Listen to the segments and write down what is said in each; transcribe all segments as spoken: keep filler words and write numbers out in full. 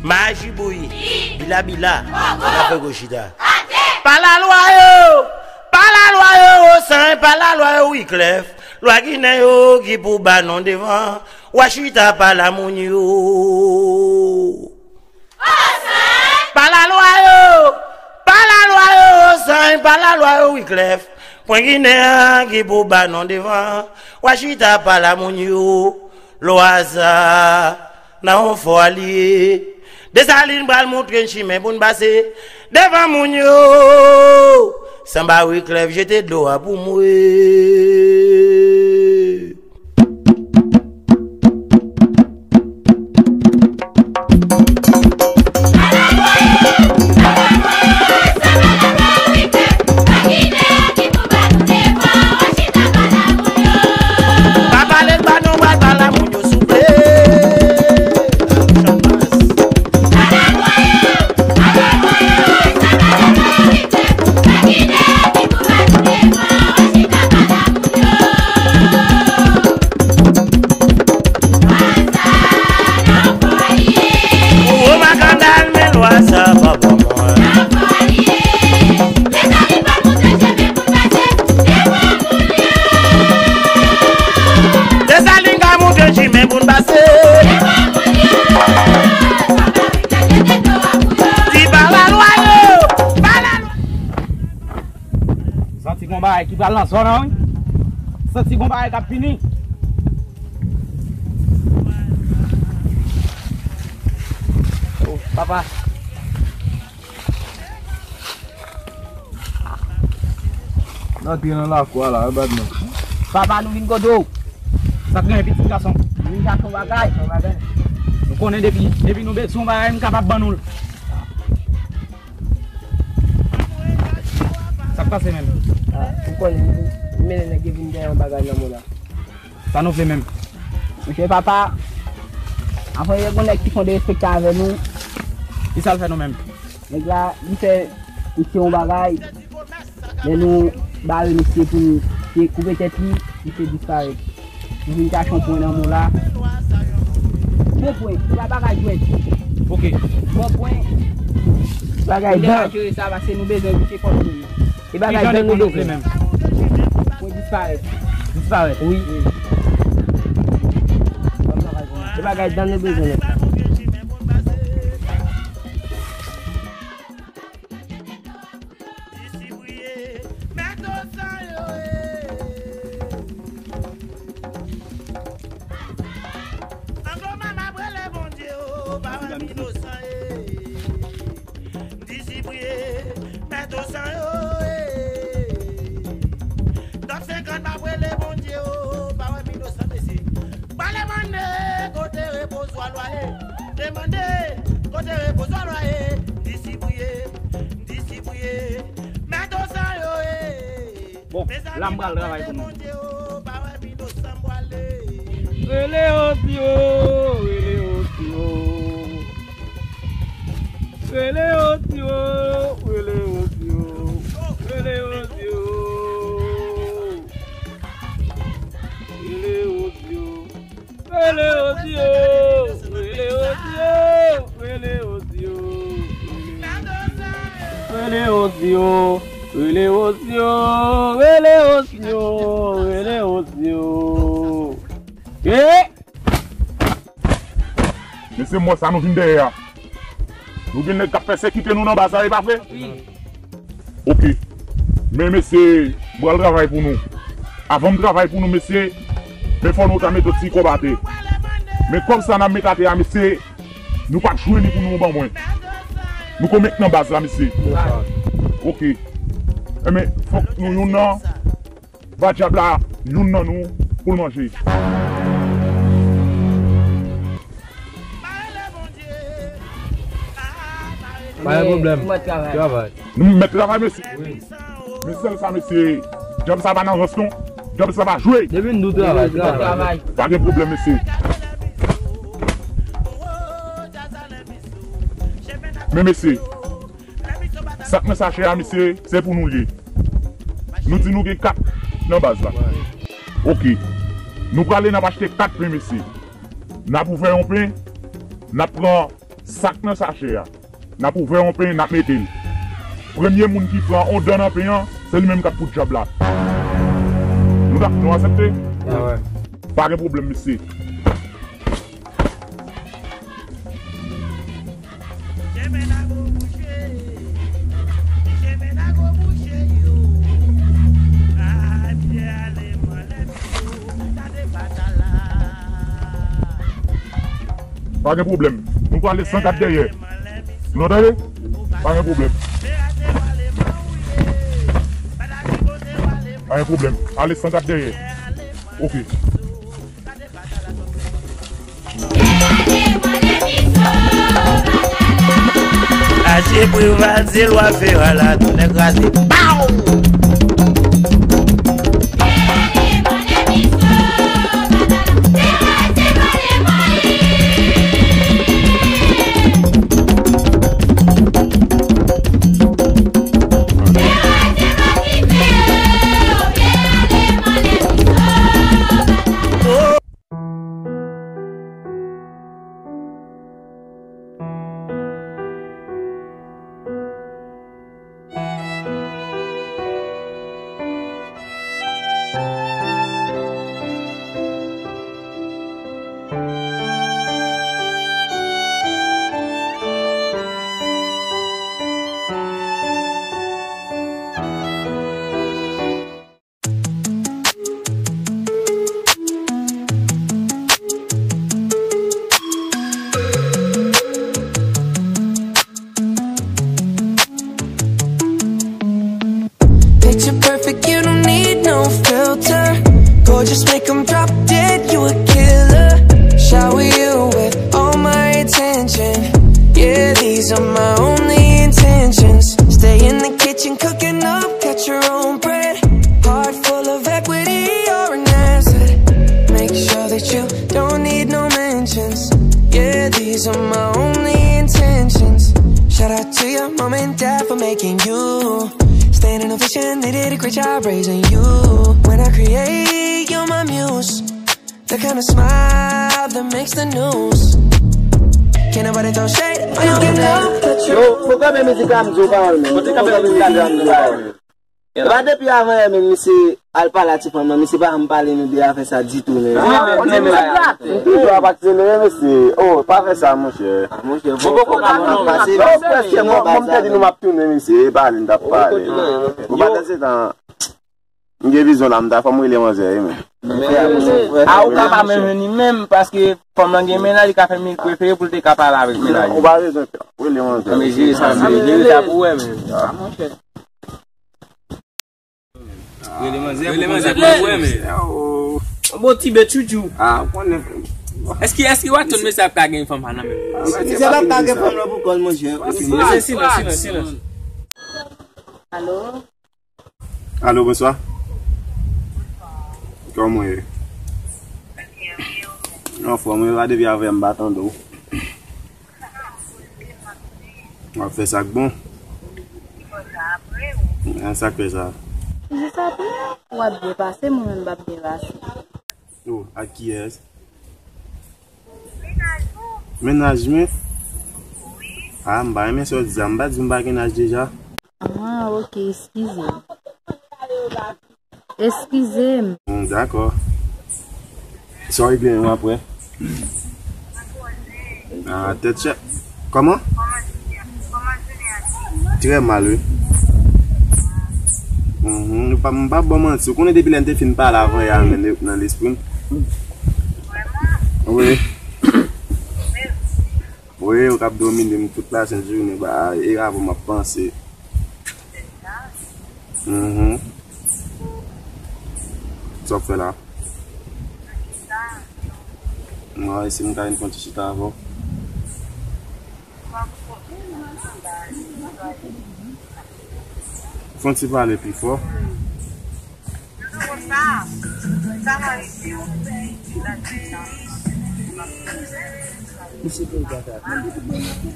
Maji bouyi, bila bila, la fè gwo chita. Pa lalwa yo, pa lalwa yo, Osann, pa lalwa yo, Wiklèf. Lwa Ginen yo ki pou ba non devan, w a chita pa la moun yo. Pa lalwa yo, pa lalwa yo, Osann, pa lalwa yo, Wiklèf. Pwen Ginen an ki pou ba non devan, w a chita pa la moun yo. Lwa sa, nan yon fwa li ye. Desalin pral montre n chimen pou n pase devan moun yo. Sanba Wiklèf jete dlo a pou mwen. Pa pale, pa non, pa pale moun yo souple. Ou makandal, men lwa sa pa pou mwen. Desalin ka montre chimen pou n pase. Di pa lalwa yo, pa lalwa. Santi gon bagay ki pral nan zòn nan, wi. Santi gon bagay k ap vini. Oh, papa. N antre nan lakou a la, wi, badman. Papa, nou vin kote w. Sa k gen, pitit gason? Nou vin chache yon bagay. Nou konnen depi, depi nou bezwen yon bagay, nou kapab ban nou l. Sa k pase menm? Ah, ou konnen, m mennen nèg yo vin dèyè yon bagay nan mwen la. Sa nou vle menm? Mesye papa, apre yon nèg ki fon derespekte avè nou. Ki sa l fè nou menm? Nèg la, li fè misye yon bagay. Lè nou bare misye pou misye koupe tèt li, misye disparèt. Nou vin chache yon pwen nan mò la. Bon pwen, se pa bagay jwèt. Ok. Bon pwen. Bagay dan. Jere sa, paske nou bezwen misye fòs nou. E bagay dan nou bezwen. Mwen disparèt. Disparèt? Wi. E bagay dan nou bezwen. Ango mama brele Bondye o, pa wè m inosan e. Disipriye, mèt osan yo, eh. Top senkant m ap rele Bondye, oh, pa wè m inosan, mesye. Pale mande, kote repozwa lwa ye? Demande, kote repozwa lwa ye? Disipriye, disipriye, mèt osan yo, eh. Bon, la m pral travay pou nou. Rele Ozio, rele Ozio. Rele Ozio, rele Ozio. Rele Ozio. Rele Ozio. Rele Ozio, rele Ozio, rele Ozio. Rele Ozio. Rele Osnyo, rele Osnyo, rele Osnyo. Eh! Mesye, m wè sa nou vin dèyè a. Nou gen nèg k ap pèsekite nou nan baz la, e pa vre? Wi. Ok. Men mesye, m pral travay pou nou. Avan m travay pou nou, mesye, men fò nou ta met yon ti kòb atè. Men kòb sa n ap met atè a, mesye, nou p ap jwenn li pou nou ban mwen. Nou konn met nan baz la, mesye. Ok. Enben, fòk nou youn nan ba dyab la youn nan nou pou l manje. Pa gen pwoblèm. Travay. Nou mèt travay, mesye. Men sèl sa, mesye. Dyab sa pa nan rans, non. Dyab sa pa jwe. Depi n di w travay, travay. Pa gen pwoblèm, mesye. Men, mesye, sak nan sachè a, mesye, se pou nou l ye. Nou di nou gen kat nan baz la. Ok. Nou prale, n ap achte kat pen, mesye. N ap ouvè yon pen, n ap pran sak nan sachè a. N ap ouvè yon pen, n ap mete l. Premye moun ki pran yon dan nan pen an, se li menm k ap fout dyab la. Nou dak, nou aksepte? Pa gen pwoblèm, mesye. Pa gen pwoblèm. Nou prale san kat dèyè. Nou tande? Pa gen pwoblèm. Pa gen pwoblèm. Ale san kat dèyè. Ok. Aje Preval, se lwa fè a la, tonnè kraze. Pow! Picture perfect, you don't need no filter. Gorgeous, make 'em drop dead, you a killer. Shower you with all my attention. Yeah, these are my only intentions. Stay in the kitchen, cooking up, catch your own bread. Heart full of equity, you're an asset. Make sure that you don't need no mentions. Yeah, these are my only intentions. Shout out to your mom and dad for making you. Stand innovation, they did a great job raising you. When I create, you're my muse. The kind of smile that makes the news. Can't nobody throw shade when you get love. Yo, pwogram mizik la m di w pa renmen. Pwogram mizik la m di w pa renmen. E pa depi avan yè menm misye al pale a ti fanm nan, misye pa janm pale nou de afè sa ditou menm. M toujou ap akselere mesye. Oh, pa fè sa monchè. Monchè, bon, bon, bon, pase. Yo, prèske mwen, mwen te di nou m ap tounen mesye, e pale n t ap pale. Bon, pandan se tan, m gen vizyon la, m ta fò m rele manzè wi men. A ou ka pa menm jwenn li menm, paske fanm lan gen mennaj, li ka fè mil prefere pou l te ka pale avèk mennaj li. Ou pa bezwen pè. Rele manzè. Anben jere sa, jere sa pou wè men. Rele manzè, rele manzè pou wè men. Yon bon ti bèt tchoutchou. Ah, ou konnen. Èske, èske w atann mesye ap ka gen fanm pa nan men? Misye p ap ka gen fanm nan pou kò l monchè. Mesye, silans, silans, silans. Alo? Alo, bonswa. Kòman w ye? Anfòm, wi, pa depi avè m pa tande w. W ap fè sa k bon. An sa k fè sa. Jis apre, w ap byen pase, mwen menm m p ap byen pase. Oh, ak kiyès? Mennaj mwen? Ah, m pa renmen sa w di sa. M pa di w m pa gen naj deja? Ah, Ok, eskize m. Eskize m. Hmm, dakò. Sa w regle menm apre? Ah, tèt chè. Kòman? Trè mal, wi. Mhm, m pa, m pa ba w manti. Ou konnen depi lè n te fin pale avan yè a, men nan lespri m. Wi. Wi, ou k ap domine m tout lasent jounen, ba, e avan m ap panse. Mhm. Sa w ap fè la? Mwen, si m ka vin fè yon ti chita avè w. Fè yon ti pale pi fò.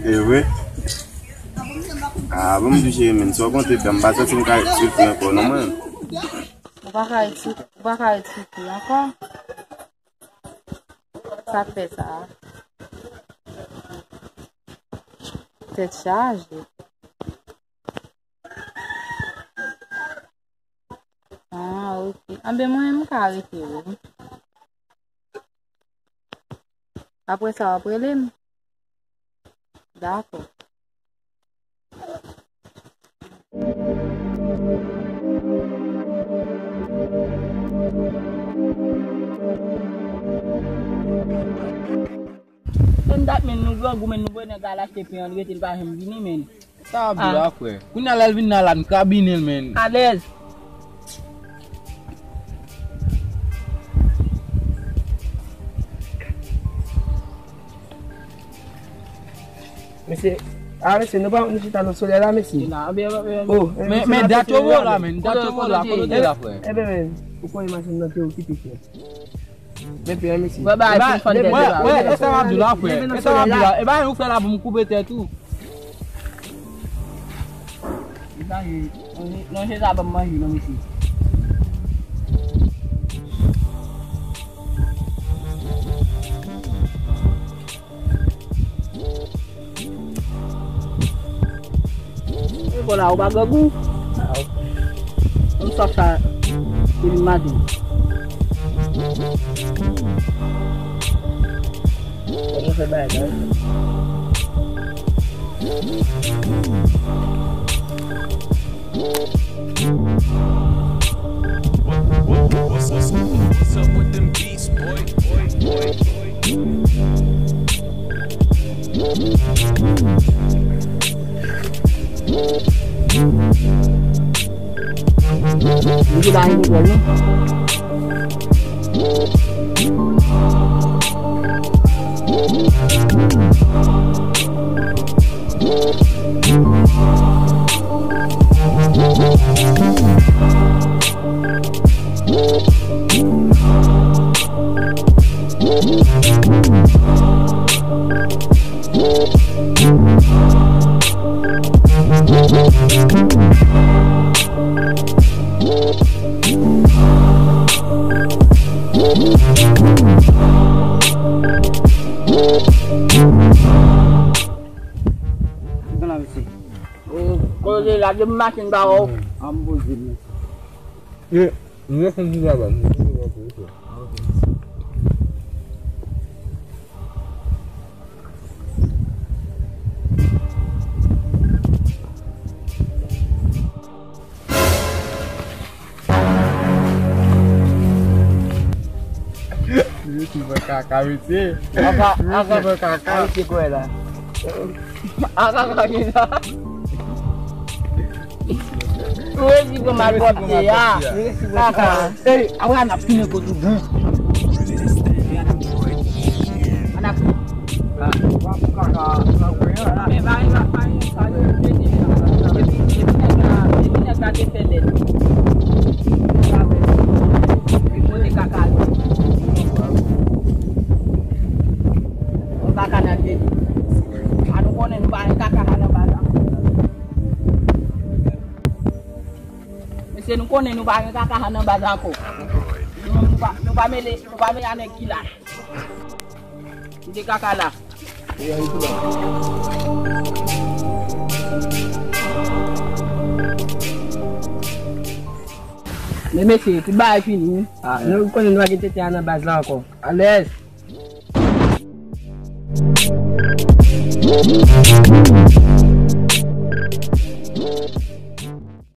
E vre? Ah, bon, m di cheri, men, sa w konte fè, m pa santi m ka ret soufri ankò, non, mwen. Ou pa ka ret sou-, ou pa ka ret soufri ankò? Sa k fè sa a? Tèt chaje. Ah, ok. Anben, mwen, m ka rete, wi. Apre sa, w ap rele m? Dakò. Fè m dat men nou grangou, men nou voye nèg la al achte pen an, li rete, li pa janm vini, men. Sa ap di la, frè? Kounye a lè l vin nan la, n ka binen l, men. Alèz. Mesye, ah, mesye, nou pa, nou chita nan solèy la, mesye. Oh, men, men dat yo voye la, men. Dat yo voye la, kote w te la, frè? Eben, men, ou konnen machin nan te okipe, frè. Men pè, mesye. Wè, wè, wè, e sa m ap di w la, frè. E sa m ap di w la. E pa ou fè la pou m koupe tèt ou. Manje, manje, manje sa ban m manje non, mesye. E bon la, ou pa grangou? Ou sòf sa, se vin maten. Kòman fè bagay la? What's, what's, what's, what's up with them beats, boy? Boy, boy, boy. Li te ba li kontrol, non? Kote la, depi maten m pa wè w. An m poze m. Ye, m rete di la ba, m rete di la pou ou. Mesye, fè kaka, mesye. Kaka, kaka. Mesye, fè kaka. Mesye, kwè la. Kaka, kaka, kaka. Ou resi pran malpwòpte a. Kaka. Ey, apre a n ap tounen kote w bon. An ap. Men bagay la pa yon sa yo mete la. Epi, epi nèg la, epi nèg la te fè lèt. Li pote kaka li. Yon kaka nan tete. A nou konnen nou pa gen kaka nan baz la. Mesye, nou konnen nou pa gen kaka nan baz ankò. Nou, nou pa, nou pa mele, nou pa mele a nèg ki la. Kite kaka la. Men mesye, tout bagay fini. Nou konnen nou pa gen tete a nan baz la ankò. Alèz.